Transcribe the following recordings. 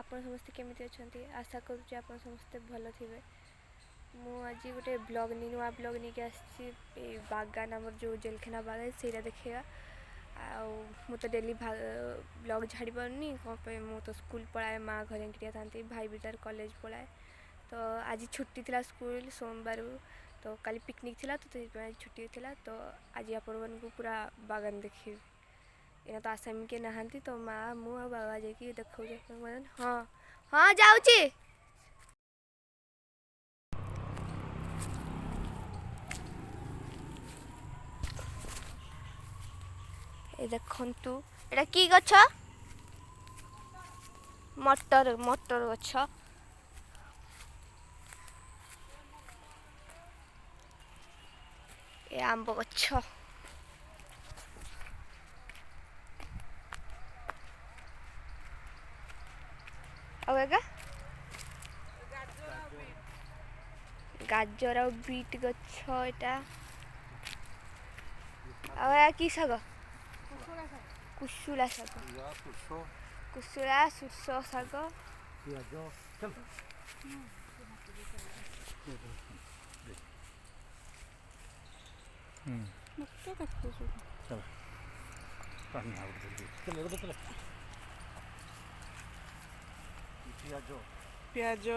ଆପଣ ସମସ୍ତେ କେମିତି ଅଛନ୍ତି? ଆଶା କରୁଛି ଆପଣ ସମସ୍ତେ ଭଲ ଥିବେ। ମୁଁ ଆଜି ଗୋଟେ ବ୍ଲଗ୍ ନୂଆ ବ୍ଲଗ୍ ନେଇକି ଆସିଛି। ଏଇ ବାଗାନ ଆମର ଯେଉଁ ଜେଲଖାନା ବାଗାନ, ସେଇଟା ଦେଖେଇବା। ଆଉ ମୁଁ ତ ଡେଲି ବ୍ଲଗ୍ ଛାଡ଼ି ପାରୁନି। କ'ଣ ପାଇଁ? ମୁଁ ତ ସ୍କୁଲ ପଳାଏ, ମା ଘରେ ଏକୁଟିଆ ଥାନ୍ତି, ଭାଇ ବି ତାର କଲେଜ ପଳାଏ। ତ ଆଜି ଛୁଟି ଥିଲା ସ୍କୁଲ ସୋମବାର, ତ କାଲି ପିକନିକ୍ ଥିଲା, ତ ସେଥିପାଇଁ ଆଜି ଛୁଟି ଥିଲା। ତ ଆଜି ଆପଣମାନଙ୍କୁ ପୁରା ବାଗାନ ଦେଖେଇବି। ଏଇନା ତ ଆସାମୀ କିଏ ନାହାନ୍ତି, ତ ମା, ମୁଁ ଆଉ ବାବା ଯାଇକି ଦେଖାଉଛୁ ଆପଣଙ୍କୁ। ହଁ ହଁ, ଯାଉଛି। ଏ ଦେଖନ୍ତୁ, ଏଇଟା କି ଗଛ? ମଟର, ମଟର ଗଛ। ଏ ଆମ୍ବ ଗଛ। ଆଉ ଏଗା ଗାଜର ଆଉ ବିଟ୍ ଗଛ ଏଟା। ଆଉ ଏହା କି ଶାଗ? କୁଶୁଳା ଶାଗ, କୁଶୁଳା ସୁସ ଶାଗ। ପିଆଜ। ମତେ ଦେଖୁଛୁ? ଚାଲ, ପାଣି ଆଉ ଗୋଟେ ଚାଲ, ଗୋଟେ ଚାଲ। ପିଆଜ, ପିଆଜ,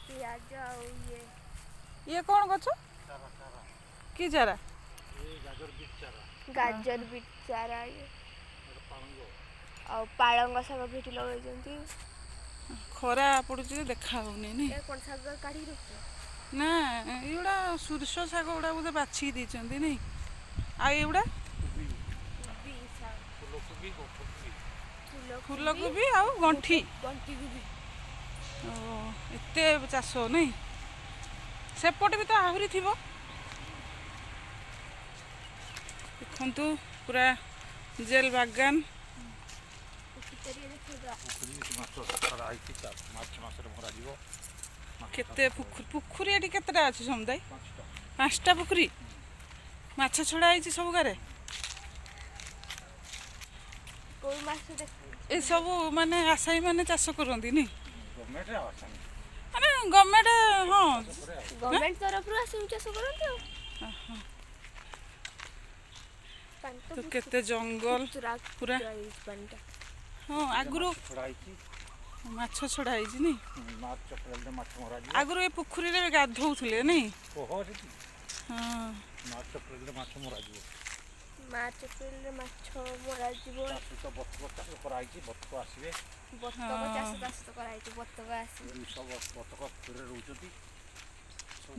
ପିଆଜ। ଆଉ ଇଏ ଇଏ କ'ଣ ଗଛ? କି ଚାରା? ଗାଜର ବିଟ୍ ଚାରା ଇଏ। ଆଉ ପାଳଙ୍ଗ ଶାଗ ବି ଏଠି ଲଗେଇଛନ୍ତି। ଖରା ପଡୁଛି ଯେ ଦେଖା ହଉନି ନି। ଏ କ'ଣ ଶାଗ କାଢ଼ିକି ରଖୁଛ? ନା, ଏଇଗୁଡ଼ା ସୁରିଷ ଶାଗ ଗୁଡ଼ା ବୋଧେ ବାଛିକି ଦେଇଛନ୍ତି ନାଇଁ? ଆଉ ଏଇଗୁଡ଼ା ଫୁଲକୋବି ଆଉ ଗଣ୍ଠି। ଗଣ୍ଠି କୋବି। ଓ, ଏତେ ଚାଷ ନାଇଁ? ସେପଟେ ବି ତ ଆହୁରି ଥିବ। ଦେଖନ୍ତୁ, ପୁରା ଜେଲ୍ ବାଗାନ। ମାଛ ଛଡ଼ା ହେଇଛି, ମାର୍ଚ୍ଚ ମାସରେ ମରାଯିବ। କେତେ ପୋଖରୀ? ପୋଖରୀ ଏଠି କେତେଟା ଅଛି ସମୁଦାୟ? 5ଟା ପୋଖରୀ। ମାଛ ଛଡ଼ା ହେଇଛି ସବୁ ଗାରେ। କୋଉ ମାଛ? ଏସବୁ ମାନେ ଆସାମୀ ମାନେ ଚାଷ କରନ୍ତି ନି? ଗଭର୍ଣ୍ଣମେଣ୍ଟ ମାନେ ଗଭର୍ଣ୍ଣମେଣ୍ଟ, ହଁ। ଗଭର୍ଣ୍ଣମେଣ୍ଟ ତରଫରୁ ଆସିକି ଚାଷ କରନ୍ତି। ଆଉ ତ କେତେ ଜଙ୍ଗଲ ପୁରା। ହଁ, ଆଗରୁ ମାଛ ଛଡ଼ା ହେଇଛି ନି? ମାର୍ଚ୍ଚ ଏପ୍ରିଲରେ ମାଛ ମରାଯିବ। ଆଗରୁ ଏ ପୋଖରୀରେ ବି ଗାଧଉଥିଲେ ନାଇଁ? ହଁ। ମାର୍ଚ୍ଚ ଏପ୍ରିଲରେ ମାଛ ମରାଯିବ। ମାର୍ଚ୍ଚ ଏପ୍ରିଲରେ ମାଛ ମରାଯିବ। ତା ସହିତ ବତକ ଚାଷ କରାହେଇଛି, ବତକ ଆସିବେ। ବତକ ଚାଷ, ଚାଷ କରାହେଇଛି, ବତକ ଆସିବେ। 200 ବତକ ପୋଖରୀରେ ରହୁଛନ୍ତି।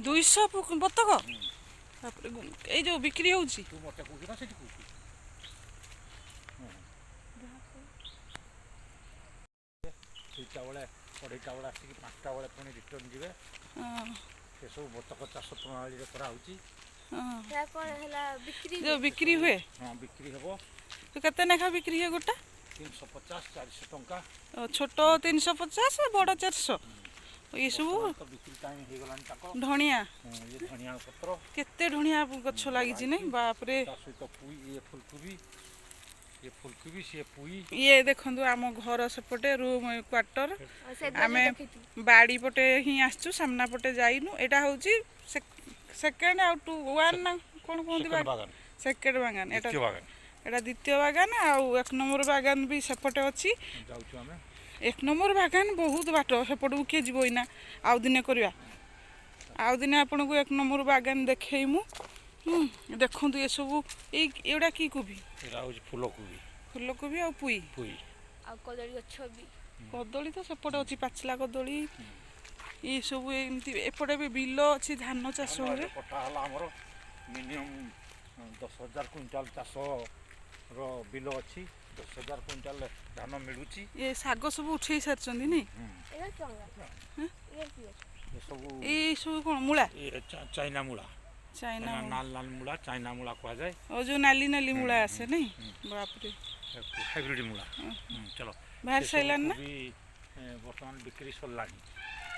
200 ବତକ। ତାପରେ ଏଇ ଯୋଉ ବିକ୍ରି ହଉଛି। ତୁ ମତେ କହୁଛୁ ନା ସେଠି କହୁଛୁ? 2ଟା ବେଳେ, 2:30ଟା ବେଳେ ଆସିକି 5ଟା ବେଳେ ପୁଣି ରିଟର୍ନ ଯିବେ। ସେସବୁ ବତକ ଚାଷ ପ୍ରଣାଳୀରେ କରାହେଉଛି। କ'ଣ ହେଲା, ବିକ୍ରି ଯୋଉ ବିକ୍ରି ହୁଏ? ହଁ, ବିକ୍ରି ହେବ। କେତେ ଲେଖା ବିକ୍ରି ହୁଏ ଗୋଟା? 350, 400 ଟଙ୍କା। ଛୋଟ 350, ବଡ଼ 400। ଏସବୁ ବିକ୍ରି ଟାଇମ୍ ହେଇଗଲାଣି ତାଙ୍କ। ଧଣିଆ, ଇଏ ଧଣିଆ ପତ୍ର। କେତେ ଧଣିଆ ଗଛ ଲାଗିଛି ନାଇଁ? ବାପରେ! ତା ସହିତ ପୁଇ, ଇଏ ଫୁଲକୋବି, ଇଏ ଫୁଲକୋବି, ସିଏ ପୁଇ। ଇଏ ଦେଖନ୍ତୁ, ଆମ ଘର ସେପଟେ ରୁମ୍ କ୍ୱାର୍ଟର। ଆମେ ବାଡ଼ି ପଟେ ହିଁ ଆସିଛୁ, ସାମ୍ନା ପଟେ ଯାଇନୁ। ଏଇଟା ହେଉଛି ସେକେଣ୍ଡ ଆଉ ଟୁ ୱାନ୍ ନା କ'ଣ କୁହନ୍ତି? ସେକେଣ୍ଡ ବାଗାନ ଏଇଟା। ଏଇଟା ଦ୍ୱିତୀୟ ବାଗାନ। ଆଉ 1 ନମ୍ବର ବାଗାନ ବି ସେପଟେ ଅଛି। ଯାଉଛୁ ଆମେ। 1 ନମ୍ବର ବାଗାନ ବହୁତ ବାଟ, ସେପଟକୁ କିଏ ଯିବ ଏଇନା? ଆଉ ଦିନେ କରିବା, ଆଉ ଦିନେ ଆପଣଙ୍କୁ 1 ନମ୍ବର ବାଗାନ ଦେଖେଇମୁ। ଦେଖନ୍ତୁ ଏସବୁ, ଏଇ ଏଗୁଡ଼ା କି କୋବି? ଏଇଟା ହେଉଛି ଫୁଲକୋବି। ଫୁଲକୋବି ଆଉ ପୁଇ। ପୁଇ। ଆଉ କଦଳୀ ଗଛ ବି। କଦଳୀ ତ ସେପଟେ ଅଛି, ପାଚିଲା କଦଳୀ। ଏସବୁ ଏମିତି। ଏପଟେ ବି ବିଲ ଅଛି, ଧାନ ଚାଷ ହୁଏ। କଟା ହେଲା ଆମର ମିନିମମ୍ 10,000 କୁଇଣ୍ଟାଲ ଚାଷର ବିଲ ଅଛି, 10,000 କୁଇଣ୍ଟାଲ ଧାନ ମିଳୁଛି। ଏ ଶାଗ ସବୁ ଉଠେଇ ସାରିଛନ୍ତି ନି? ଏସବୁ ଏଇ ସବୁ କ'ଣ ମୂଳା? ଚାଇନା ମୂଳା। ଚାଇନା ନାଲ ନାଲ ମୂଳା, ଚାଇନା ମୂଳା କୁହାଯାଏ। ଓ, ଯୋଉ ନାଲି ନାଲି ମୂଳା ଆସେ ନାଇଁ? ବାପରେ! ହାଇବ୍ରିଡ୍ ମୂଳା। ଚલો। ବାହାରି ସାରିଲାଣି ନା? ବର୍ତ୍ତମାନ ବିକ୍ରି ସରିଲାଣି।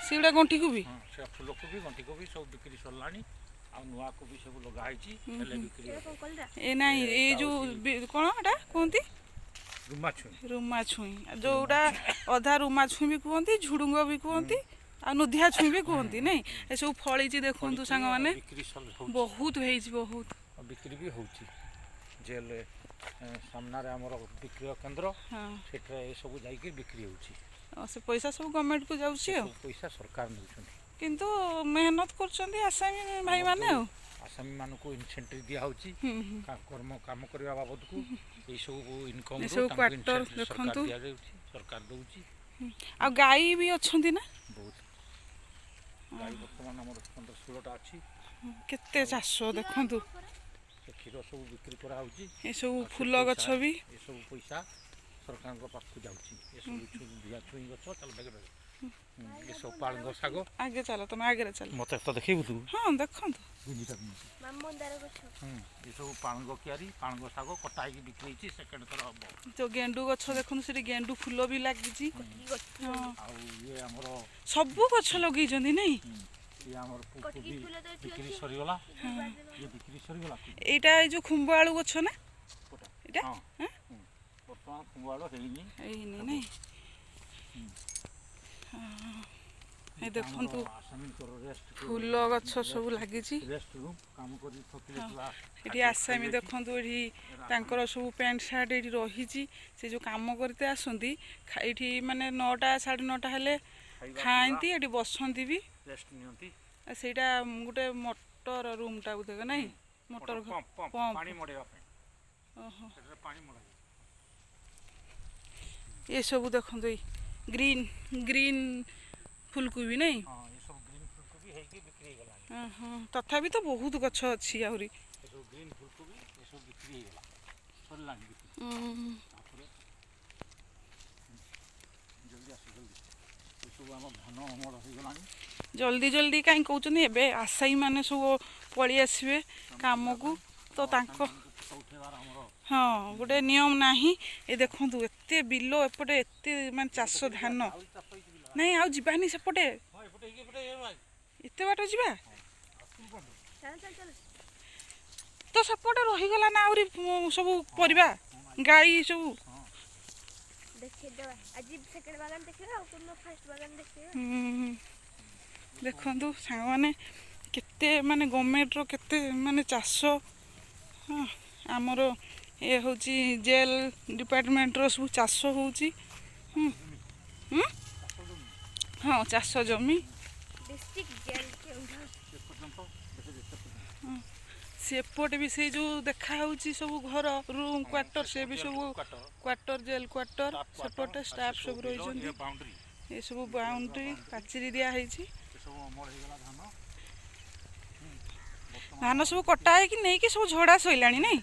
ସେଗୁଡ଼ା ଗଣ୍ଠି କୋବି? ହଁ, ସେ ଫୁଲକୋବି, ଗଣ୍ଠି କୋବି ସବୁ ବିକ୍ରି ସରିଲାଣି। ଆଉ ନୂଆ କୋବି ସବୁ ଲଗା ହେଇଛି, ହେଲେ ବିକ୍ରି ଏଇଟା ହବ। କ'ଣ କଲରା? ଏ ନାଇଁ, ଏଇ ଏଇଟା ଯୋଉ ହଉଛି କ'ଣ ଏଟା କୁହନ୍ତି? ରୁମା ଛୁଇଁ। ରୁମା ଛୁଇଁ, ଯୋଉଟା ଅଧା ରୁମା ଛୁଇଁ ବି କୁହନ୍ତି, ଝୁଡୁଙ୍ଗ ବି କୁହନ୍ତି, ଆଉ ନୁଧିଆ ଛୁଇଁ ବି କୁହନ୍ତି, ନାଇଁ? ଏସବୁ ଫଳିଛି ଦେଖନ୍ତୁ ଫଳିଛି, ସାଙ୍ଗମାନେ। ବିକ୍ରି ହଉଛି। ବହୁତ ହେଇଛି, ବହୁତ। ଆଉ ବିକ୍ରି ବି ହେଉଛି। ଜେଲ୍ ସାମ୍ନାରେ ଆମର ବିକ୍ରୟ କେନ୍ଦ୍ର, ସେଠାରେ ଏସବୁ ଯାଇକି ବିକ୍ରି ହେଉଛି। ଆଉ ସେ ପଇସା ସବୁ ଗଭର୍ଣ୍ଣମେଣ୍ଟକୁ ଯାଉଛି ଆଉ ସବୁ ପଇସା ସରକାର ନେଉଛନ୍ତି। କିନ୍ତୁ ମେହନତ କରୁଛନ୍ତି ଆସାମୀ ଭାଇମାନେ ଆଉ ଆସାମୀମାନଙ୍କୁ ଇନସେଣ୍ଟିଭ୍ ଦିଆହେଉଛି ହୁଁ ହୁଁ କର୍ମ କାମ କରିବା ବାବଦକୁ। ଏଇସବୁ ଇନକମ୍ ଏସବୁ କ୍ୱାର୍ଟର ସରକାର ଦେଖନ୍ତୁ। ଦିଆଯାଉଛି, ସରକାର ଦେଉଛି। ଆଉ ଗାଈ ବି ଅଛନ୍ତି ନା? ବହୁତ ଗାଈ। ବର୍ତ୍ତମାନ ଆମର 15 16ଟା ଅଛି। କେତେ ଚାଷ ଦେଖନ୍ତୁ। ସେ କ୍ଷୀର ସବୁ ବିକ୍ରି କରାହେଉଛି। ଏସବୁ ଆଉ ସେ ଫୁଲ ଗଛ ବି। ଏସବୁ ପଇସା ସରକାରଙ୍କ ପାଖକୁ ଯାଉଛି। ଏସବୁ ଛୁଇଁ ଛୁଇଁ ଗଛ। ଚାଲ ବେଗେ ବେଗେ। ଏସବୁ ପାଳଙ୍ଗ ଶାଗ। ଆଗେ ଚାଲ, ତମେ ଆଗରେ ଚାଲ। ମତେ ତ ଦେଖେଇବୁ ତୁ। ହଁ, ଦେଖନ୍ତୁ। ଗଞ୍ଜିଟା ପିନ୍ଧି। ମନ୍ଦାର ଗଛ। ଏସବୁ ପାଳଙ୍ଗ କିଆରି, ପାଳଙ୍ଗ ଶାଗ କଟା ହେଇକି ବିକ୍ରି ହେଇଛି। ସେକେଣ୍ଡ ଥର ହବ। ଯୋଉ ଗେଣ୍ଡୁ ଗଛ ଦେଖନ୍ତୁ, ସେଠି ଗେଣ୍ଡୁ ଫୁଲ ବି ଲାଗିଛି। କଟକି ଗଛ। ହଁ। ଆଉ ଇଏ ଆମର ସବୁ ଗଛ ଲଗେଇଛନ୍ତି, ନାଇଁ? ଇଏ ଆମର କଟକି କୋବି ଫୁଲ ତ ଏଠି ବିକ୍ରି ଅଛି। ସରିଗଲା। ଇଏ ବିକ୍ରି ସରିଗଲା କୋବି। ଏଇଟା ଏଇ ଯୋଉ ଖୁମ୍ବ ଆଳୁ ଗଛ ନା? କୋଉଟା? ଏଇଟା? ହଁ। ହାଁ? ହୁଁ। ବର୍ତ୍ତମାନ ଖୁମ୍ବ ଆଳୁ ହେଇନି। ହେଇନି, ନାଇଁ? ଏ ଦେଖନ୍ତୁ, ଆସାମୀଙ୍କର ରେଷ୍ଟ ଫୁଲ ଗଛ ସବୁ ଲାଗିଛି। ରେଷ୍ଟ ରୁମ୍, କାମ କରି ଥକିଲେ ପୁରା ଏଠି ଖାଦ୍ୟ ଆସାମୀ ଖାଇବେ ଏଠି। ଦେଖନ୍ତୁ, ଏଠି ତାଙ୍କର ସବୁ ପ୍ୟାଣ୍ଟ ସାର୍ଟ ଏଇଠି ରହିଛି। ସେ ଯୋଉ କାମ କରିତେ ଆସନ୍ତି, ଏଇଠି ମାନେ 9ଟା 9:30 ହେଲେ ଖାଇବା, ଖାଆନ୍ତି, ଏଠି ବସନ୍ତି ବି। ରେଷ୍ଟ ନିଅନ୍ତି। ଆଉ ସେଇଟା ଗୋଟେ ମଟର ରୁମ୍ଟା ବୋଧେ, ନାଇଁ? Motor pump, pump. ପମ୍ପ। ପାଣି ମଡ଼େଇବା ପାଇଁ। ଓହୋ। ସେଠାରେ ପାଣି ମଡ଼ାଯାଏ। ଏସବୁ ଦେଖନ୍ତୁ, ଏଇ ଗ୍ରୀନ୍ ଗ୍ରୀନ୍ ଫୁଲକୋବି, ନାଇଁ? ହଁ, ଏସବୁ ଗ୍ରୀନ୍ ଫୁଲକୋବି ହେଇକି ବିକ୍ରି ହେଇଗଲାଣି। ଓହୋ, ତଥାପି ତ ବହୁତ ଗଛ ଅଛି ଆହୁରି। ଏସବୁ ଗ୍ରୀନ୍ ଫୁଲକୋବି, ଏସବୁ ବିକ୍ରି ହେଇଗଲା, ସରିଲାଣି ବିକ୍ରି। ତାପରେ ଜଲ୍ଦି ଆସ, ଜଲ୍ଦି। ଏସବୁ ଆମ ଧାନ ଅମଳ ହେଇଗଲାଣି। ଜଲ୍ଦି ଜଲ୍ଦି କାହିଁ କହୁଛନ୍ତି? ଏବେ ଆଶାୟୀ ମାନେ ସବୁ ପଳେଇ ଆସିବେ କାମକୁ ତ ତାଙ୍କ ଫଟୋ ଉଠେଇବାର ଆମର ହଁ, ଗୋଟେ ନିୟମ ନାହିଁ। ଏ ଦେଖନ୍ତୁ, ଏତେ ବିଲ ଏପଟେ, ଏତେ ମାନେ ଚାଷ ଧାନ। ଆହୁରି ଚାଷ ହେଇଛି ବିଲ। ନାଇଁ, ଆଉ ଯିବାନି ସେପଟେ। ହଁ, ଏପଟେ ହେଇକି ଏପଟେ ଏ ଭାଇ। ଏତେ ବାଟ ଯିବା? ଆସିବୁ କଣ? ଚାଲ, ଚାଲ, ଚାଲ। ତ ସେପଟେ ରହିଗଲା ନା ଆହୁରି ସବୁ ପରିବା, ଗାଈ ସବୁ। ଦେଖେଇଦେବା। ଆଜି ସେକେଣ୍ଡ ବାଗାନ ଦେଖିବା ଆଉ କୋଉଦିନ ଫାର୍ଷ୍ଟ ବାଗାନ ଦେଖିବା। ହୁଁ, ଦେଖନ୍ତୁ ସାଙ୍ଗମାନେ, କେତେ ମାନେ ଗଭର୍ଣ୍ଣମେଣ୍ଟର କେତେ ମାନେ ଚାଷ। ହଁ, ଆମର ଏ ହେଉଛି ଜେଲ୍ ଡିପାର୍ଟମେଣ୍ଟର ସବୁ ଚାଷ ହେଉଛି। ହୁଁ ହୁଁ ହଁ, ଚାଷ ଜମି। District jail Keonjhar. ସେ ପର୍ଯ୍ୟନ୍ତ ଦେଖେ, ଯେତେ ପର୍ଯ୍ୟନ୍ତ। ସେପଟେ ବି ସେଇ ଯୋଉ ଦେଖା ହେଉଛି ସବୁ ଘର, ରୁମ୍, କ୍ୱାର୍ଟର, ସେ ବି ସବୁ କ୍ୱାର୍ଟର। Quarter, jail quarter. ସେପଟେ ଷ୍ଟାଫ୍ ସବୁ ରହିଛନ୍ତି। ବାଉଣ୍ଡ୍ରି। ଏସବୁ ବାଉଣ୍ଡ୍ରି, ପାଚେରୀ ଦିଆ ହେଇଛି। ଏସବୁ ଅମଳ ହେଇଗଲା ଧାନ। ବର୍ତ୍ତମାନ ଧାନ ସବୁ କଟା ହେଇକି ନେଇକି ସବୁ ଝଡ଼ା ସଇଲାଣି, ନାଇଁ?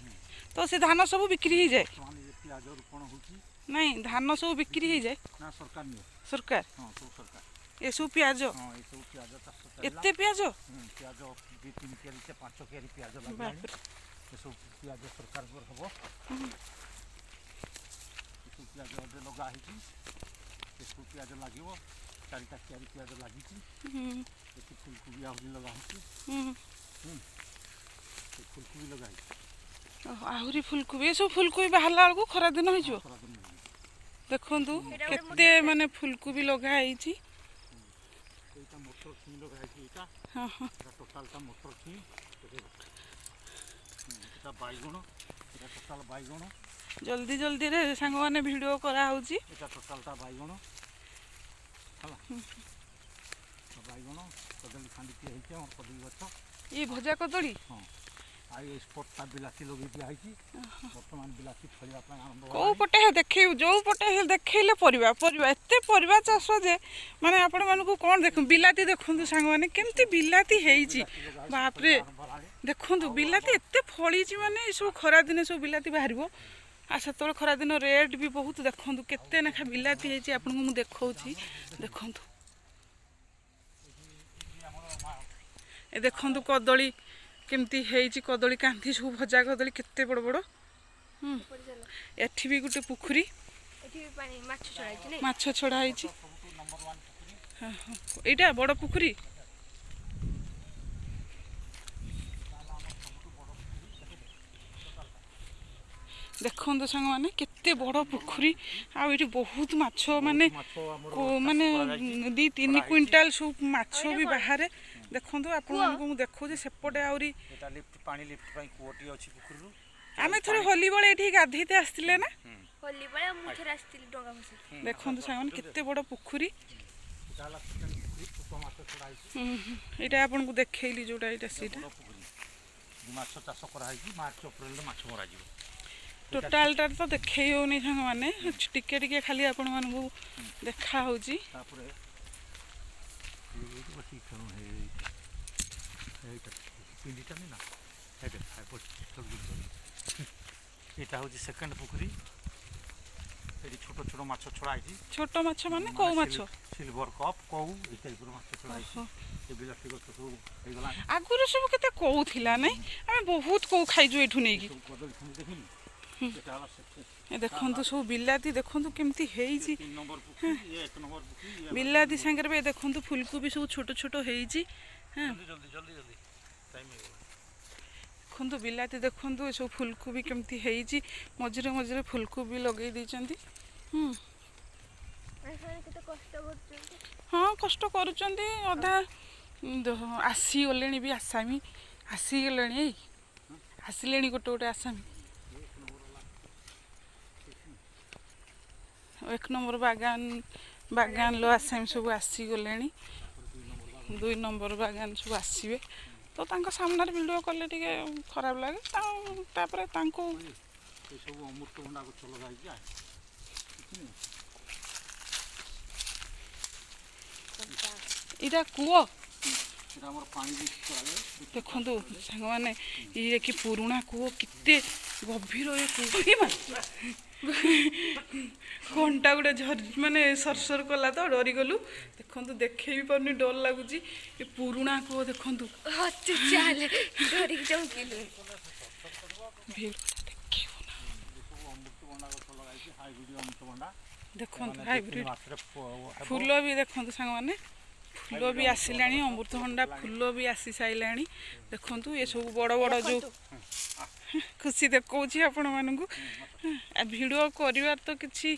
ତ ସେ ଧାନ ସବୁ ବିକ୍ରି ହେଇଯାଏ। ବର୍ତ୍ତମାନ ଇଏ ପିଆଜ ରୋପଣ ହେଉଛି। ନାଇଁ, ଧାନ ସବୁ ବିକ୍ରି ହେଇଯାଏ। ନା, ସରକାର ନିଏ। ସରକାର? ହଁ, ସବୁ ସରକାର। ଏସବୁ ପିଆଜ? ହଁ, ଏସବୁ ପିଆଜ ଚାଷ ଚାଲିଲା। ଏତେ ପିଆଜ? ପିଆଜ 2 3 କିଆରି, ସେ 5 କିଆରି ପିଆଜ ଲାଗିଲାଣି। ବାପରେ! ଏସବୁ ପିଆଜ ସରକାରଙ୍କର ହବ। ଏସବୁ ପିଆଜ ଏବେ ଲଗା ହେଇଛି। ଏସବୁ ପିଆଜ ଲାଗିବ। ଚାରିଟା କିଆରି ପିଆଜ ଲାଗିଛି। ଏଠି ଫୁଲକୋବି ଆହୁରି ଲଗା ହେଇଛି। ସେ ଫୁଲକୋବି ଲଗା ହେଇଛି। ଓହୋ, ଆହୁରି ଫୁଲକୋବି। ଏସବୁ ଫୁଲକୋବି ବାହାରିଲା ବେଳକୁ ଖରା ଦିନ ହେଇଯିବ। ଖରାଦିନ ହେଇଯିବ। ଦେଖନ୍ତୁ, ଏଇଟା ଗୋଟେ କେତେ ମାନେ ଫୁଲକୋବି ଲଗା ହେଇଛି। ଏଇଟା ମଟର ଛୁଇଁ ଲଗା ହେଇଛି ଏଇଟା। ହଁ ହଁ ଏଇଟା ଟୋଟାଲଟା ମଟର ଛୁଇଁ। ଏଇଟା ବାଇଗଣ, ଏଇଟା ଟୋଟାଲ ବାଇଗଣ। ଜଲ୍ଦି ଜଲ୍ଦିରେ ସାଙ୍ଗମାନେ ଭିଡ଼ିଓ କରାହେଉଛି। ଏଇଟା ଟୋଟାଲଟା ବାଇଗଣ ହେଲା। ବାଇଗଣ, କଦଳୀ ଖାଣ୍ଡିଟିଏ ହେଇଛି ଆମର କଦଳୀ ଗଛ। ଇଏ ଭଜା କଦଳୀ? ହଁ, ଆଉ ଏଇ ସ୍ପଟଟା ବିଲାତି ଲଗେଇ ଦିଆହେଇଛି। ବର୍ତ୍ତମାନ ବିଲାତି ଫଳିବା ପାଇଁ ଆରମ୍ଭ କୋଉ ହେଲାଣି। ପଟେ ଦେଖେଇବୁ? ଯୋଉ ପଟେ ହେଲେ ଦେଖେଇଲେ ପରିବା, ପରିବା, ଏତେ ପରିବା ଚାଷ ଯେ ମାନେ ଆପଣମାନଙ୍କୁ କ'ଣ ଦେଖ। ବିଲାତି ଦେଖନ୍ତୁ ସାଙ୍ଗମାନେ, କେମିତି ବିଲାତି ହେଇଛି। ବିଲାତି ଲଗା ହେଇଛି, ବାପରେ! ଫଳିବା ଆରମ୍ଭ ହେଲାଣି। ଦେଖନ୍ତୁ, ବିଲାତି ଏତେ ଫଳିଛି। ମାନେ ଏସବୁ ଖରାଦିନେ ସବୁ ବିଲାତି ବାହାରିବ ଆଉ ସେତେବେଳେ ଖରାଦିନ ରେଟ୍ ବି ବହୁତ। ଦେଖନ୍ତୁ, କେତେ ଲେଖା ବିଲାତି ହେଇଛି, ଆପଣଙ୍କୁ ମୁଁ ଦେଖାଉଛି, ଦେଖନ୍ତୁ। ଏ ଦେଖନ୍ତୁ, କଦଳୀ କେମିତି ହେଇଛି, କଦଳୀ କାନ୍ଥି ସବୁ, ଭଜା କଦଳୀ କେତେ ବଡ଼ ବଡ଼। ଏପଟେ ଚାଲ। ଏଠି ବି ଗୋଟେ ପୋଖରୀ। ଏଠି ବି ପାଣି, ମାଛ ଛଡା ହେଇଛି, ନାଇଁ? ମାଛ ଛଡ଼ା ହେଇଛି। ସବୁଠୁ ନମ୍ବର ୱାନ୍ ପୋଖରୀ। ହଁ ହଁ ଏଇଟା ବଡ଼ ପୋଖରୀ। ଦେଖନ୍ତୁ ସାଙ୍ଗମାନେ, କେତେ ବଡ଼ ପୋଖରୀ। ଆଉ ଏଠି ବହୁତ ମାଛ, ମାନେ ମାଛ ଆମର ମାନେ ଚାଷ କରାଯାଇଛି। 2-3 କରାହେଇଛି। କୁଇଣ୍ଟାଲ ସବୁ ମାଛ ବି ବାହାରେ। ଦେଖନ୍ତୁ, ଆପଣମାନଙ୍କୁ ମୁଁ ଦେଖାଉଛି ସେପଟେ ଆହୁରି। ଏଟା ଲିଫ୍ଟ ପାଣି, ଲିଫ୍ଟ ପାଇଁ କୂଅଟି ଅଛି ପୋଖରୀରୁ। ଆମେ ଥରେ ହୋଲି ବେଳେ ଏଠି ଗାଧେଇତେ ଆସିଥିଲେ ନା? ହୋଲି ବେଳେ ମୁଁ ଥରେ ଆସିଥିଲି ଡଙ୍ଗା ଭସେଇ। ଦେଖନ୍ତୁ ସାଙ୍ଗମାନେ, କେତେ ବଡ଼ ପୋଖରୀ। ଏଟା ହେଲା ସେକେଣ୍ଡ ପୋଖରୀ, ଛୋଟ ମାଛ ଛଡ଼ା ହେଇଛି। ହୁଁ, ଏଇଟା ଆପଣଙ୍କୁ ଦେଖେଇଲି ଯୋଉଟା, ଏଇଟା ସେଇଟା। ବଡ଼ ପୋଖରୀ, ମାଛ ଚାଷ କରାହେଇଛି। ମାର୍ଚ୍ଚ ଅପ୍ରିଲରେ ମାଛ ମରାଯିବ। ଟୋଟାଲଟା ତ ଦେଖେଇ ହଉନି ସାଙ୍ଗମାନେ, ଟିକେ ଟିକେ ଖାଲି ଆପଣମାନଙ୍କୁ ଦେଖା ହଉଛି। ତାପରେ ଏଇଠି ବସିକି ଖେଳୁ। ଏଇଟା ପିଣ୍ଡିଟା ନା, ଏଇଟା ଏଇଟା ହେଉଛି ସେକେଣ୍ଡ ପୋଖରୀ। ଏଠି ଛୋଟ ଛୋଟ ମାଛ ଛଡ଼ା ହେଇଛି। ଛୋଟ ମାଛ ମାନେ କୋଉ ମାଛ? ସିଲଭର କପ୍, କଉ, ଏଇ ଟାଇପ୍ର ମାଛ ଛଡ଼ା ହେଇଛି। ଏ ବିଲାତି ଗଛ ସବୁ ହେଇଗଲାଣି। ଆଗରୁ ସବୁ କେତେ କଉ ଥିଲା ନାଇଁ? ଆମେ ବହୁତ କଉ ଖାଇଛୁ ଏଇଠୁ ନେଇକି। ସବୁ କଦଳୀ ଖଣ୍ଡି ଦେଖିଲୁ। ଏଟା ହେଲା ଏ ଦେଖନ୍ତୁ, ସବୁ ବିଲାତି ଦେଖନ୍ତୁ କେମିତି ହେଇଛି। 3 ନମ୍ବର ପୋଖରୀ, ଇଏ 1 ନମ୍ବର ପୋଖରୀ, ଇଏ ବିଲାତି ସାଙ୍ଗରେ ବି ଏ ଦେଖନ୍ତୁ, ଫୁଲକୋବି ସବୁ ଛୋଟ ଛୋଟ ହେଇଛି। ହଁ। ଜଲ୍ଦି ଜଲ୍ଦି ଜଲ୍ଦି ଜଲ୍ଦି, ଟାଇମ୍ ହେଇଗଲା। ଦେଖନ୍ତୁ ବିଲାତି, ଦେଖନ୍ତୁ ଏସବୁ ଫୁଲକୋବି କେମିତି ହେଇଛି। ମଝିରେ ମଝିରେ ଫୁଲକୋବି ଲଗେଇ ଦେଇଛନ୍ତି। ହୁଁ। ସେମାନେ କେତେ କଷ୍ଟ କରୁଛନ୍ତି। ହଁ, କଷ୍ଟ କରୁଛନ୍ତି। ଅଧା ଆସିଗଲେଣି ବି, ଆସାମୀ ଆସିଗଲେଣି। ଏଇ ଆସିଲେଣି ଗୋଟେ ଗୋଟେ ଆସାମୀ। 1 ନମ୍ବର ବାଗାନର ଆସାମୀ ସବୁ ଆସିଗଲେଣି। 2 ନମ୍ବର ବାଗାନ ସବୁ ଆସିବେ ତ ତାଙ୍କ ସାମ୍ନାରେ ଭିଡ଼ିଓ କଲେ ଟିକେ ଖରାପ ଲାଗେ। ତାପରେ ତାଙ୍କୁ ଏସବୁ ଅମୃତଭଣ୍ଡା ଗଛ ଲଗା ହେଇଛି। କଞ୍ଚା। ଏଇଟା କୂଅ। ଏଟା ଆମର ପାଣି ବି କରାଯାଏ। ଦେଖନ୍ତୁ ସାଙ୍ଗମାନେ, ଇଏ କି ପୁରୁଣା କୂଅ, କେତେ ଗଭୀର ଏ କୂଅ। ଏ ମା, କଣ୍ଟା ଗୋଟେ ଝର ମାନେ ସରସର କଲା ତ ଡରିଗଲୁ। ଦେଖନ୍ତୁ, ଦେଖେଇ ବି ପାରୁନି, ଡର ଲାଗୁଛି। ଏ ପୁରୁଣା କୂଅ ଦେଖନ୍ତୁ। ହଁ, ତୁ ଚାଲେ, ଡରିକି ଚମକିଲୁ। ଭିଡ଼ିଓଟା ଦେଖେଇବୁ ନା? ଏସବୁ ଅମୃତଭଣ୍ଡା ଗଛ ଲଗା ହେଇଛି, ହାଇବ୍ରିଡ୍ ଅମୃତଭଣ୍ଡା। ଦେଖନ୍ତୁ। ମାନେ 2-3 ହାଇବ୍ରିଡ୍ ମାସରେ ହେବ। ଫୁଲ ବି ଦେଖନ୍ତୁ ସାଙ୍ଗମାନେ, ଫୁଲ ବି ଆସିଲାଣି। ଅମୃତଭଣ୍ଡା ଫୁଲ ବି ଆସି ସାରିଲାଣି। ଦେଖନ୍ତୁ, ଏସବୁ ବଡ଼ ବଡ଼ ଯୋଉ ଖୁସି ଦେଖଉଛି ଆପଣମାନଙ୍କୁ। ଭିଡ଼ିଓ କରିବାର ତ କିଛି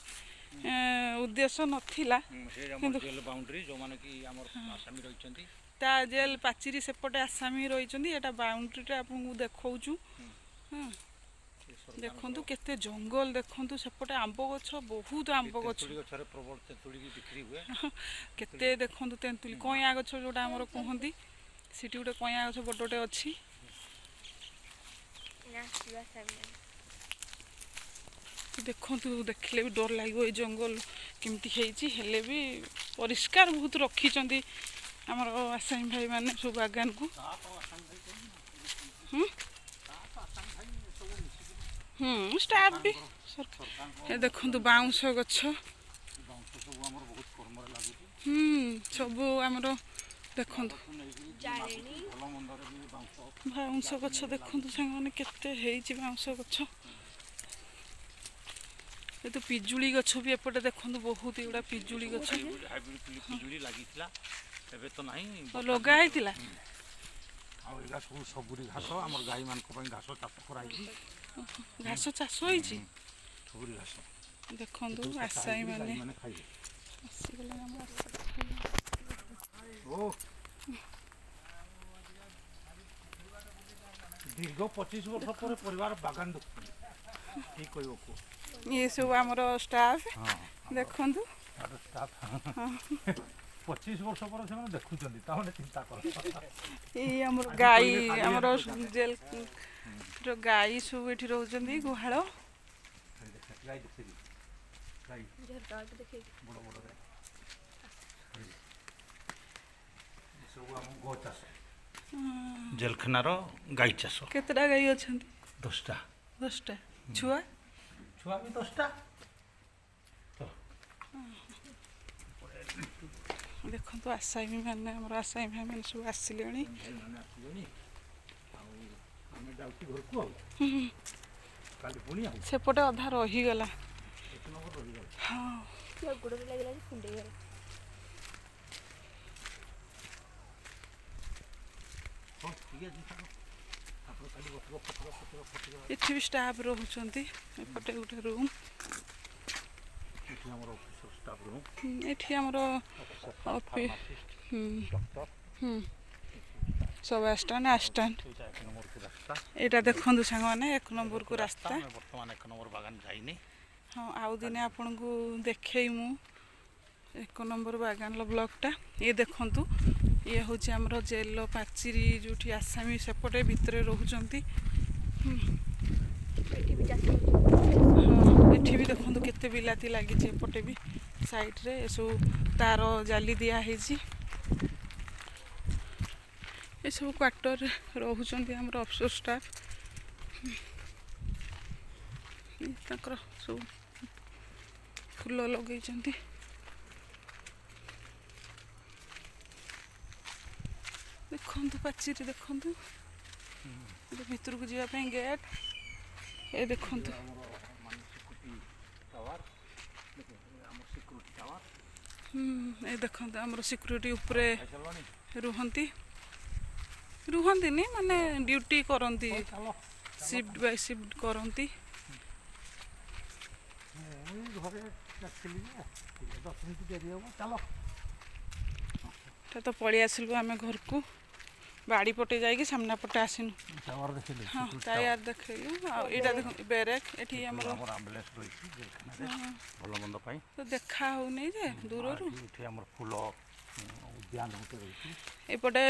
ଉଦ୍ଦେଶ୍ୟ ନଥିଲା। ସେ ଆମର ଜେଲ୍ ବାଉଣ୍ଡ୍ରି, ଯେଉଁମାନେ କି ଆମର ଆସାମୀ ରହିଛନ୍ତି। ତା ଜେଲ୍ ପାଚିରି ସେପଟେ ଆସାମୀ ରହିଛନ୍ତି। ଏଇଟା ବାଉଣ୍ଡ୍ରିଟା ଆପଣଙ୍କୁ ଦେଖାଉଛୁ। ହଁ। ଏ ସରକାରଙ୍କର ଦେଖନ୍ତୁ କେତେ ଜଙ୍ଗଲ। ଦେଖନ୍ତୁ ସେପଟେ ଆମ୍ବ ଗଛ, ବହୁତ ଆମ୍ବ ଗଛ। ତେନ୍ତୁଳି ଗଛରେ ପ୍ରବଳ ତେନ୍ତୁଳି ବି ବିକ୍ରି ହୁଏ। କେତେ ଦେଖନ୍ତୁ ତେନ୍ତୁଳି, କଇଁଆ ଗଛ ଯୋଉଟା ଆମର କୁହନ୍ତି। ସେଠି ଗୋଟେ କଇଁଆ ଗଛ ବଡ଼ଟେ ଅଛି। ନା, ଆସିବା ସାମନେ। ଦେଖନ୍ତୁ, ଦେଖିଲେ ବି ଡର ଲାଗିବ ଏଇ ଜଙ୍ଗଲ କେମିତି ହେଇଛି। ହେଲେ ବି ପରିଷ୍କାର ବହୁତ ରଖିଛନ୍ତି ଆମର ଆସାମୀ ଭାଇମାନେ ସବୁ ବାଗାନକୁ। ତା ତ ଆସାମୀ ଭାଇ କରୁନି। ହୁଁ। ତା ତ ଆସାମୀ ଭାଇ ସବୁ ମିଶିକି। ହୁଁ, ଷ୍ଟାଫ୍ ବି ସରକାର। ସରକାରଙ୍କ ଏ ଦେଖନ୍ତୁ ବାଉଁଶ ଗଛ। ବାଉଁଶ ସବୁ ଆମର ବହୁତ କର୍ମରେ ଲାଗୁଛି। ହୁଁ, ସବୁ ଆମର ଦେଖନ୍ତୁ। ଗଛକୁ ନେଇକିରି ଜାଳେଣୀ। ଭଲ ମନ୍ଦରେ ବି ବାଉଁଶ। ବାଉଁଶ ଗଛ ଦେଖନ୍ତୁ ସାଙ୍ଗମାନେ, କେତେ ହେଇଛି ବାଉଁଶ ଗଛ। ଏ ତ ପିଜୁଳି ଗଛ ବି ଏପଟେ ଦେଖନ୍ତୁ, ବହୁତ ଏଗୁଡ଼ା ପିଜୁଳି ଗଛ। ହାଇବ୍ରିଡ୍ ପିଜୁଳି ଲାଗିଥିଲା, ଏବେ ତ ନାହିଁ। ଆଉ ଲଗା ହେଇଥିଲା। ଆଉ ଏଇଟା ସବୁ ସବୁରି ଘାସ, ଆମର ଗାଈମାନଙ୍କ ପାଇଁ ଘାସ ଚାଷ କରାହେଇଛି। ଘାସ ଚାଷ ହେଇଛି। ସବୁରି ଘାସ। ଦେଖନ୍ତୁ ସବୁ କଟା ଆସାମୀ ହେଇକି ମାନେ ଗାଈମାନେ ଖାଇବେ। ଆସିଗଲେଣି ଆମର ଆସାମୀ। ଓ ଦୀର୍ଘ 25 ବର୍ଷ ପରେ ପରିବାର ବାଗାନ ଦେଖୁଛନ୍ତି। ଠିକ କହିବ କୁହ। ଇଏ ସବୁ ଆମର ଷ୍ଟାଫ୍। ହଁ। ଦେଖନ୍ତୁ। ଷ୍ଟାଫ୍ 25 ବର୍ଷ ପରେ ସେମାନେ ଦେଖୁଛନ୍ତି, ତାମାନେ ଚିନ୍ତା କର। ଏଇ ଆମର ଆଜି ଗାଈ କହିଲେ କାଲି ଆମର ଏମାନେ ଜେଲ ର ଗାଈ ସବୁ ଏଠି ରହୁଛନ୍ତି, ଗୁହାଳ। ଗାଈ ଦେଖିବି, ଗାଈ। ଝରକା ବାଟେ ଦେଖେଇକି। ବଡ଼ ବଡ଼ ଗାଈ। ଏସବୁ ଆମ ଗୋ ଚାଷ, ଜେଲଖାନାର ଗାଈ ଚାଷ। କେତେଟା ଗାଈ ଅଛନ୍ତି? 10ଟା। 10ଟା। ଛୁଆ? ଛୁଆ ବି 10ଟା। ଦେଖନ୍ତୁ ଆସାମୀ ମାନେ, ଆମର ଆସାମୀ ଭାଇମାନେ ସବୁ ଆସିଲେଣି। ଭାଇମାନେ ଆସିଲେଣି ଆଉ ଆମେ ଯାଉଛୁ ଘରକୁ, ଆଉ କାଲି ପୁଣି ଆଉ ସେପଟେ ଅଧା ରହିଗଲା। 1 ନମ୍ବର ରହିଗଲା। ହଁ। ଗୋଡ଼ରେ ଲାଗିଲା ଯେ କୁଣ୍ଡେଇ ଗଲା। ହଉ, ଠିକ୍ ଅଛି, ଛାଡ଼। ଆପଣ ଖାଲି ବସିବ, ଖଟିବ, ଖଟିବ, ଖଟିବ। ଏଠି ବି ଷ୍ଟାଫ୍ ରହୁଛନ୍ତି। ଏପଟେ ଗୋଟେ ରୁମ୍। ଏଠି ଆମର ଅଫିସର ଷ୍ଟାଫ୍ ରୁମ୍। ଏଠି ଆମର ଅଫିସର, ଫାର୍ମାସିଷ୍ଟ, ଡକ୍ଟର, ସବୁ ଆସିଷ୍ଟାଣ୍ଟ ଆସିଷ୍ଟାଣ୍ଟ। ଏଇଟା 1 ନମ୍ବରକୁ ରାସ୍ତା। ଏଇଟା ଦେଖନ୍ତୁ ସାଙ୍ଗମାନେ, 1 ନମ୍ବରକୁ ରାସ୍ତା। ଆମେ ବର୍ତ୍ତମାନ 1 ନମ୍ବର ବାଗାନ ଯାଇନି। ହଁ, ଆଉ ଦିନେ ଆପଣଙ୍କୁ ଦେଖେଇ ମୁଁ 1 ନମ୍ବର ବାଗାନର ବ୍ଲଗ୍ଟା। ଇଏ ଦେଖନ୍ତୁ, ଇଏ ହେଉଛି ଆମର ଜେଲ୍ର ପାଚିରି, ଯେଉଁଠି ଆସାମୀ ସେପଟେ ଭିତରେ ରହୁଛନ୍ତି। ଏଠି ବି ଚାଷ ହେଉଛି। ହଁ, ଏଠି ବି ଦେଖନ୍ତୁ କେତେ ବିଲାତି ଲାଗିଛି। ଏପଟେ ବି ସାଇଡ଼୍ରେ ଏସବୁ ତାର ଜାଲି ଦିଆ ହେଇଛି। ଏସବୁ କ୍ୱାର୍ଟରରେ ରହୁଛନ୍ତି ଆମର ଅଫିସର ଷ୍ଟାଫ୍। ତାଙ୍କର ସବୁ ଫୁଲ ଲଗେଇଛନ୍ତି। ଦେଖନ୍ତୁ, ପାଚିରି ଦେଖନ୍ତୁ। ଏବେ ଭିତରକୁ ଯିବା ପାଇଁ ଗେଟ୍। ଏ ଦେଖନ୍ତୁ। ଆମର ମାନେ ସିକ୍ୟୁରିଟି ଟାୱାର, ଆମର ସିକ୍ୟୁରିଟି ଟାୱାର। ଏ ଦେଖନ୍ତୁ, ଆମର ସିକ୍ୟୁରିଟି ଉପରେ ଖାଇସାରିଲଣି? ରୁହନ୍ତି, ରୁହନ୍ତିନି, ମାନେ ଡ୍ୟୁଟି କରନ୍ତି। ହଉ, ଚାଲ। ସିଫ୍ଟ ବାଇ ସିଫ୍ଟ କରନ୍ତି। ମୁଁ ଏଇ ଘରେ ଆସିଲି ଯେ ଟିକେ 10 ମିନିଟ୍ ଡେରି ହେବ, ଚାଲ। ଏଟା ତ ପଳେଇ ଆସିଲୁ ଆମେ ଘରକୁ। ବାଡ଼ି ପଟେ ଯାଇକି ସାମ୍ନା ପଟେ ଆସିନୁ। ଟାୱାର ଦେଖିଲେ? ହଁ, ଟାୟାର ଦେଖେଇଲୁ। ଆଉ ଏଇଟା ଦେଖନ୍ତୁ, ବେରେକ୍ ଏଠି ଆମର। ଆମର ଆମ୍ବୁଲାନ୍ସ ରହିଛି ଜେଲଖାନାରେ ଭଲ ମନ୍ଦ ପାଇଁ। ତ ଦେଖା ହଉନି ଯେ ଦୂରରୁ। ଆଉ ଏଠି ଆମର ଫୁଲ ଉଦ୍ୟାନ ଗୋଟେ ରହିଛି। ଏପଟେ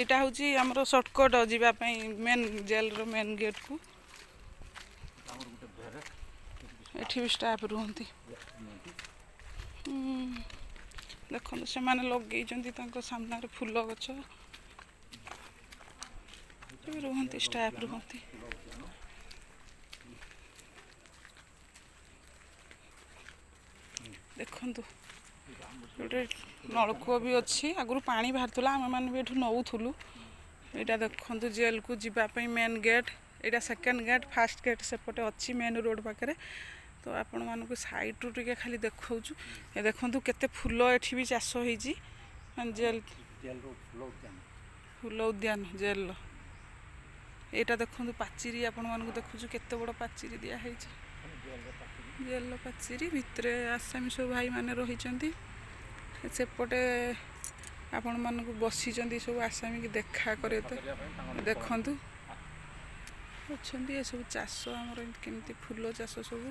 ଏଇଟା ହେଉଛି ଆମର ସର୍ଟକଟ୍ ଯିବା ପାଇଁ ମେନ୍ ଜେଲ୍ର ମେନ୍ ଗେଟ୍କୁ। ଆମର ଗୋଟେ ବେରେକ୍। ଏଠି ବି ଷ୍ଟାଫ୍ ରୁହନ୍ତି। ନିଅନ୍ତି। ଦେଖନ୍ତୁ, ସେମାନେ ଲଗେଇଛନ୍ତି ତାଙ୍କ ସାମ୍ନାରେ ଫୁଲ ଗଛ। ଏଠି ବି ରୁହନ୍ତି, ଷ୍ଟାଫ୍ ରୁହନ୍ତି। ଫୁଲ ଉଦ୍ୟାନ। ଦେଖନ୍ତୁ, ଗୋଟେ ନଳକୂଅ ବି ଅଛି। ଆଗରୁ ପାଣି ବାହାରୁଥିଲା, ଆମେମାନେ ବି ଏଠୁ ନଉଥିଲୁ। ଏଇଟା ଦେଖନ୍ତୁ, ଜେଲ୍କୁ ଯିବା ପାଇଁ ମେନ୍ ଗେଟ୍। ଏଇଟା ସେକେଣ୍ଡ ଗେଟ୍, ଫାର୍ଷ୍ଟ ଗେଟ୍ ସେପଟେ ଅଛି ମେନ୍ ରୋଡ଼ ପାଖରେ। ତ ଆପଣମାନଙ୍କୁ ସାଇଡ଼ରୁ ଟିକେ ଖାଲି ଦେଖାଉଛୁ। ଏ ଦେଖନ୍ତୁ, କେତେ ଫୁଲ ଏଠି ବି ଚାଷ ହେଇଛି, ମାନେ ଜେଲ୍ ଜେଲର ଫୁଲ ଉଦ୍ୟାନ। ଫୁଲ ଉଦ୍ୟାନ ଜେଲ୍ର। ଏଇଟା ଦେଖନ୍ତୁ ପାଚିରି, ଆପଣମାନଙ୍କୁ ଦେଖୁଛୁ କେତେ ବଡ଼ ପାଚିରି ଦିଆହେଇଛି। ଜେଲର ପାଚେରୀ। ଜେଲ୍ର ପାଚିରି ଭିତରେ ଆସାମୀ ସବୁ ଭାଇମାନେ ରହିଛନ୍ତି। ସେପଟେ ଆପଣମାନଙ୍କୁ ବସିଛନ୍ତି ସବୁ ଆସାମୀକି ଦେଖା କରେ ତ କରିବା ପାଇଁ ତାଙ୍କ ଦେଖନ୍ତୁ, ଅଛନ୍ତି। ଏସବୁ ଚାଷ ଆମର ଏମିତି କେମିତି ଫୁଲ ଚାଷ ସବୁ,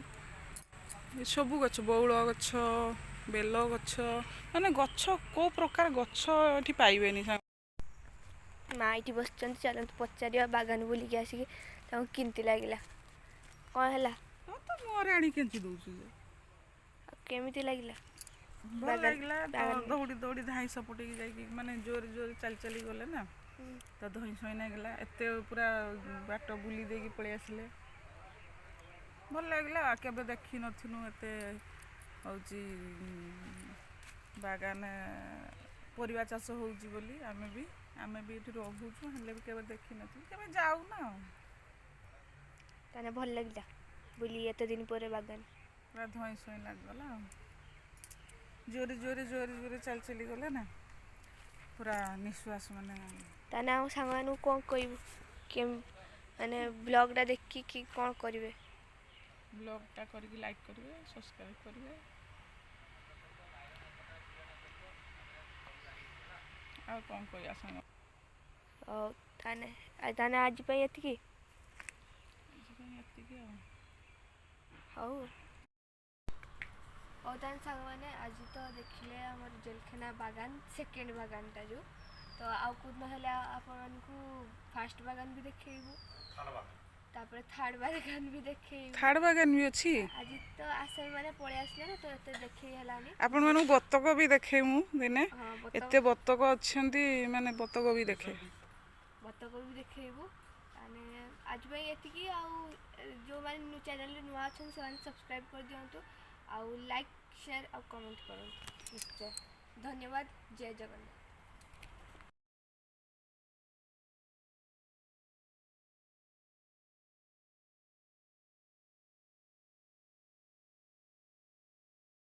ଏ ସବୁ ଗଛ, ବଉଳ ଗଛ, ବେଲ ଗଛ, ମାନେ ଗଛ କେଉଁ ପ୍ରକାର ଗଛ ଏଠି ପାଇବେନି। ମା ଏଇଠି ବସିଛନ୍ତି, ଚାଲନ୍ତୁ ପଚାରିବା ବାଗାନ ବୁଲିକି ଆସିକି ତାଙ୍କୁ କେମିତି ଲାଗିଲା, କ'ଣ ହେଲା। ହଁ, ତ ମୁହଁରେ ଆଣି କେଞ୍ଚି ଦଉଛୁ ଯେ। ଆଉ କେମିତି ଲାଗିଲା? ଭଲ ଲାଗିଲା ତ। ବାଗାନ। ଦୌଡ଼ି ଦୌଡ଼ି ଧାଇଁ ସପଟେଇକି ଯାଇକି, ମାନେ ଜୋରେ ଜୋରେ ଚାଲି ଚାଲି ଗଲେ ନା, ତ ଧଇଁ ସଇଁ ଲାଗିଲା। ଏତେ ପୁରା ବାଟ ବୁଲି ଦେଇକି ପଳେଇ ଆସିଲେ। ଭଲ ଲାଗିଲା। ଆଉ କେବେ ଦେଖିନଥିଲୁ ଏତେ ହେଉଛି ବାଗାନ ପରିବା ଚାଷ ହେଉଛି ବୋଲି। ଆମେ ବି ଏଠି ରହୁଛୁ, ହେଲେ ବି କେବେ ଦେଖିନଥିଲୁ, କେବେ ଯାଉନା ଆଉ। ତାହେଲେ ଭଲ ଲାଗିଲା ବୁଲି ଏତେ ଦିନ ପରେ ବାଗାନ? ପୁରା ଧଇଁ ସଇଁ ଲାଗିଗଲା। ଆଉ ଜୋରେ ଜୋରେ ଜୋରେ ଜୋରେ ଚାଲି ଚାଲି ଗଲେ ନା, ପୁରା ନିଶ୍ୱାସ ମାନେ। ତାହେଲେ ଆମ ସାଙ୍ଗମାନଙ୍କୁ କ'ଣ କହିବୁ, ମାନେ ବ୍ଲଗ୍ଟା ଦେଖିକି କ'ଣ କରିବେ? ବ୍ଲଗ୍ଟା କରିକି ଲାଇକ୍ କରିବେ, ସବସ୍କ୍ରାଇବ୍ କରିବେ। ଆଉ କ'ଣ କହିବା ସାଙ୍ଗ? ହଉ ତାହେଲେ ଆଜି ପାଇଁ ଏତିକି। ଆଜି ପାଇଁ ଏତିକି ଆଉ। ହଉ ହଉ, ତାହେଲେ ସାଙ୍ଗମାନେ, ଆଜି ତ ଦେଖିଲେ ଆମର ଜେଲଖାନା ବାଗାନ, ସେକେଣ୍ଡ ବାଗାନଟା ଯେଉଁ। ତ ଆଉ କେଉଁଦିନ ହେଲେ ଆପଣମାନଙ୍କୁ ଫାର୍ଷ୍ଟ ବାଗାନ ବି ଦେଖେଇବୁ, ତାପରେ ଥାର୍ଡ଼ ବାଗାନ ବି ଦେଖେଇବୁ। ଥାର୍ଡ଼ ବାଗାନ ବି ଅଛି। ଆଜି ତ ଆସାମୀ ମାନେ ପଳେଇ ଆସିଲେ ନା, ତ ଏତେ ଦେଖେଇ ହେଲାନି। ଆପଣମାନଙ୍କୁ ବତକ ବି ଦେଖେଇ ମୁଁ ଦିନେ। ହଁ, ଏତେ ବତକ। ବତକ ଅଛନ୍ତି, ମାନେ ବତକ ବି ଦେଖେ। ବତକ ବି ଦେଖେଇବୁ। ତାହେଲେ ଆଜି ପାଇଁ ଏତିକି। ଆଉ ଯେଉଁମାନେ ଚ୍ୟାନେଲରେ ନୂଆ ଅଛନ୍ତି, ସେମାନେ ସବସ୍କ୍ରାଇବ୍ କରିଦିଅନ୍ତୁ ଆଉ ଲାଇକ୍, ସେୟାର ଆଉ କମେଣ୍ଟ କରନ୍ତୁ ନିଶ୍ଚୟ। ଧନ୍ୟବାଦ, ଜୟ ଜଗନ୍ନାଥ।